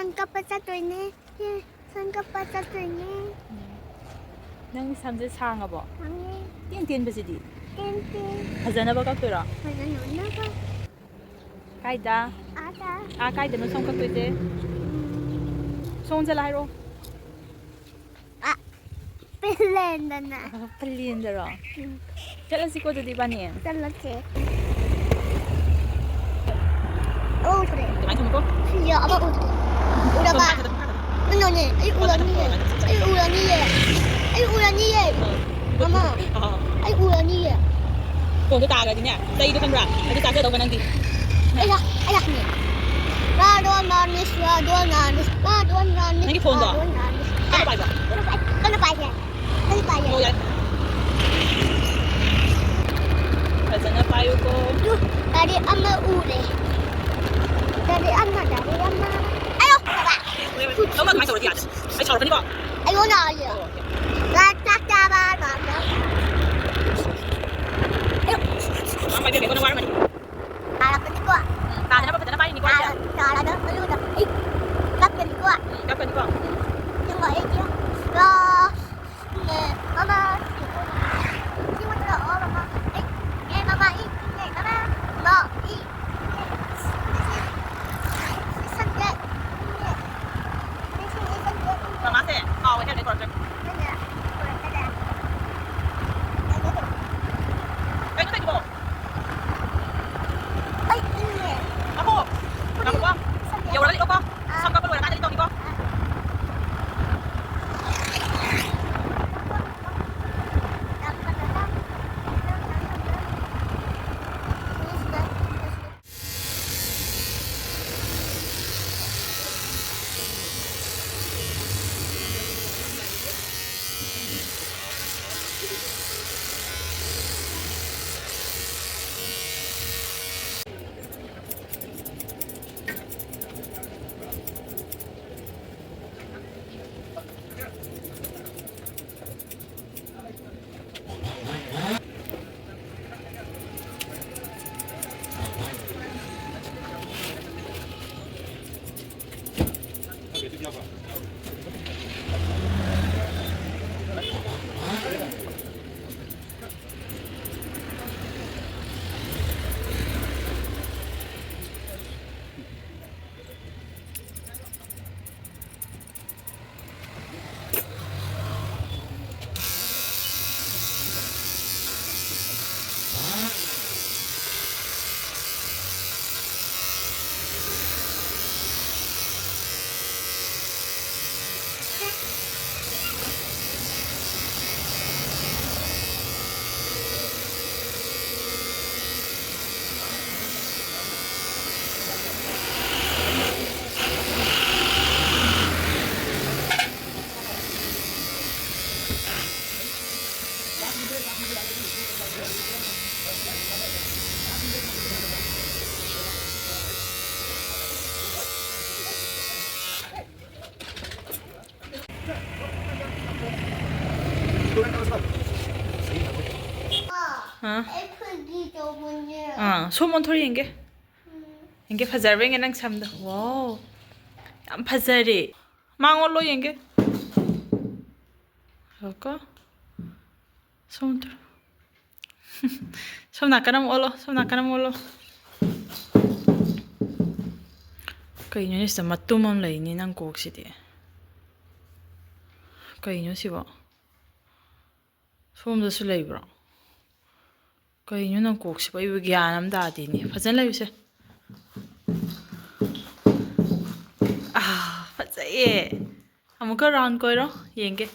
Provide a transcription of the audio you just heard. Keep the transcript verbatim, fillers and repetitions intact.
ꯁꯝ ꯀꯛꯄ ꯆꯠꯇꯣꯏꯅꯦ꯫ ꯁꯝ ꯀꯛꯄ ꯆꯠꯇꯣꯏꯅꯦ꯫ ꯅꯪ ꯁꯝꯁꯦ ꯁꯥꯡꯉꯕꯣ? ꯁꯥꯡꯉꯦ꯫ ꯇꯦꯟ ꯇꯦꯟꯕꯁꯤꯗꯤ? ꯇꯦꯟ ꯇꯦꯟ꯫ ꯐꯖꯅꯕ ꯀꯛꯇꯣꯏꯔꯣ? ꯐꯖꯅꯕ꯫ ꯀꯥꯏꯗ? ꯑꯥꯗ꯫ ꯑꯥ, ꯀꯥꯏꯗꯅꯣ ꯁꯣꯝ ꯀꯛꯇꯣꯏꯁꯦ? ꯎꯝ꯫ ꯁꯣꯝ ꯆꯠꯂ ꯍꯥꯏꯔꯛꯑꯣ꯫ ꯑꯥ, ꯄꯤꯂꯦꯟꯗꯅ꯫ ꯑꯣ, ꯄꯤꯂꯦꯟꯗꯔꯣ? ꯎꯝ꯫ ꯆꯠꯂꯁꯤꯀꯣ ꯑꯗꯨꯗꯤ ꯏꯕꯥꯅꯤ꯫ ꯆꯠꯂꯁꯦ꯫ ꯑꯣ, ꯎꯗ꯭ꯔꯦ꯫ ꯑꯗꯨꯃꯥꯏꯅ ꯊꯝꯃꯨꯀꯣ꯫ ꯁꯤꯁꯦ ꯑꯃ ꯎꯗ꯭ꯔꯦ꯫ ꯎꯔꯕ? ꯀꯩꯅꯣꯅꯦ, ꯑꯩ ꯎꯔꯅꯤꯌꯦ꯫ ꯑꯩ ꯎꯔꯅꯤꯌꯦ꯫ ꯑꯩ ꯎꯔꯅꯤꯌꯦ꯫ ꯃꯃꯥ, ꯑꯩ ꯎꯔꯅꯤꯌꯦ꯫ ꯐꯣꯟꯗꯣ ꯇꯥꯈ꯭ꯔꯗꯤꯅꯦ, ꯆꯩꯗꯣ ꯈꯪꯕ꯭ꯔꯥ? ꯑꯗꯨ ꯆꯥꯖꯗꯧꯕ ꯅꯪꯗꯤ꯫ ꯑꯩ ꯂꯥꯛ-, ꯑꯩ ꯂꯥꯛꯀꯅꯤ꯫ ꯔꯥꯗꯣ ꯅꯥꯟ ꯃꯤꯁ, ꯔꯥꯗꯣ ꯅꯥꯟ ꯃꯤꯁ, ꯔꯥꯗꯣ ꯅꯥꯟ ꯃꯤꯁ, ꯅꯪꯒꯤ ꯐꯣꯟꯗꯣ? ꯔꯥꯗꯣ ꯅꯥꯟ ꯃꯤꯁ꯫ ꯀꯩꯅꯣ ꯄꯥꯏꯕ꯭ꯔꯣ? ꯀꯩꯅꯣ ꯄꯥꯏ-, ꯀꯩꯅꯣ ꯄꯥꯏꯁꯦ? ꯀꯩꯅꯣ ꯄꯥꯏꯁꯦ? ꯑꯣ, ꯌꯥꯔꯦ꯫ ꯐꯖꯅ ꯄꯥꯏꯌꯨꯀꯣ꯫ ꯇꯨ, ꯒꯥꯔꯤ ꯑꯃ ꯎꯔꯦ꯫ ꯒꯥꯔꯤ ꯑꯃ, ꯒꯥꯔꯤ ꯑꯃ꯫ ꯑꯌꯣ! ꯂꯧꯕ ꯑꯗꯨꯃꯥꯏꯅ ꯇꯧꯔꯗꯤ ꯌꯥꯗꯦ꯫ ꯑꯩ ꯁꯥꯎꯔꯛꯀꯅꯤꯀꯣ꯫ ꯑꯩꯉꯣꯟꯗ ꯍꯥꯏꯌꯦ꯫ ꯑꯣ, ꯑꯣꯀꯦ꯫ ꯆꯥꯛ, ꯆꯥꯛ ꯆꯥꯕ ꯂꯥꯛꯑꯣ꯫ ꯑꯌꯣ! ꯃꯥ ꯄꯥꯏꯕꯤꯔꯒꯦ, ꯀꯣꯟꯅ ꯋꯥꯔꯝꯃꯅꯤ꯫ ꯇꯥꯔꯛꯀꯅꯤꯀꯣ꯫ ꯎꯝ, ꯇꯥꯗꯅꯕ ꯐꯖꯅ ꯄꯥꯏꯔꯤꯅꯤꯀꯣ ꯑꯩꯁꯦ꯫ ꯇꯥꯔ-, ꯇꯥꯔꯒ ꯑꯩꯉꯣꯟꯗ, ꯑꯩ ꯀꯞꯀꯅꯤꯀꯣ꯫ ꯎꯝ, ꯀꯞꯀꯅꯤꯀꯣ꯫ ꯎꯝ, ꯌꯦꯡꯉꯣ, ꯑꯩ ꯆꯦ-, ꯂꯥꯁ꯫ ꯅꯦ, ꯃꯃꯥ, ꯁꯤ ꯃꯊꯛꯇ ꯂꯥꯛꯑꯣ, ꯃꯃꯥ꯫ ꯑꯩ, ꯑꯦ, ꯃꯃꯥ, ꯏ, ꯏ, ꯃꯃꯥ, ꯃꯃꯥ, ꯏ, ꯏ, ꯏ, ꯁꯟꯗꯦ, ꯏ, ꯏ, ꯁꯟꯗꯦ, ꯏ, ꯃꯃꯥꯁꯦ ꯀꯥꯎꯋꯦ ꯍꯥꯏꯔꯗꯤ ꯀꯧꯔꯛꯇꯣꯏꯅꯦ꯫ ꯅꯪꯅ ꯀꯧꯔꯛꯀꯗ꯭ꯔꯥ? ꯀꯩꯅꯣ ꯇꯧꯔꯤꯗꯨꯕꯣ? ꯑꯩ ꯏ, ꯉꯥꯏꯈꯣ꯫ ꯁꯟꯗꯦ, ꯉꯥꯏꯈꯣꯀꯣ꯫ ꯁꯟꯗꯦ, ꯑꯥ꯫ ꯑꯩ ꯐꯥꯒꯤ ꯇꯧꯕꯅꯦ꯫ ꯑꯥ, ꯁꯣꯝ ꯑꯣꯟꯊꯣꯔꯛ ꯌꯦꯡꯒꯦ꯫ ꯎꯝ꯫ ꯌꯦꯡꯒꯦ, ꯐꯖꯔꯕ ꯌꯦꯡꯒꯦ ꯅꯪ ꯁꯝꯗꯣ꯫ ꯋꯥꯎ, ꯌꯥꯝ ꯐꯖꯔꯦ꯫ ꯃꯥꯡ ꯑꯣꯜꯂꯣ ꯌꯦꯡꯒꯦ꯫ ꯉꯥꯏꯈꯣꯀꯣ꯫ ꯁꯣꯝ ꯑꯣꯟꯊꯣꯔꯛ꯫ ꯁꯣꯝ ꯅꯥꯀꯟ ꯑꯃ ꯑꯣꯜꯂꯣ, ꯁꯣꯝ ꯅꯥꯀꯟ ꯑꯃ ꯑꯣꯜꯂꯣ꯫ ꯀꯩꯅꯣꯅꯦ ꯁꯤꯗ ꯃꯇꯨꯝ ꯑꯃ ꯂꯩꯅꯤ ꯅꯪ ꯀꯣꯛꯁꯤꯗꯤ꯫ ꯀꯩꯅꯣ ꯁꯤꯕꯣ? ꯁꯣꯝꯗꯁꯨ ꯂꯩꯕ꯭ꯔꯣ? ꯀꯩꯅꯣ ꯅꯪ ꯀꯣꯛꯁꯤꯕꯣ? ꯑꯩꯕꯨ ꯒ꯭ꯌꯥꯟ ꯑꯃ ꯇꯥꯗꯦꯅꯦ꯫ ꯐꯖꯅ ꯂꯩꯌꯨꯁꯦ꯫ ꯑꯥ, ꯐꯖꯩꯌꯦ꯫ ꯑꯃꯨꯛꯀ ꯔꯥꯎꯟ ꯀꯣꯏꯔꯣ, ꯌꯦꯡꯒꯦ꯫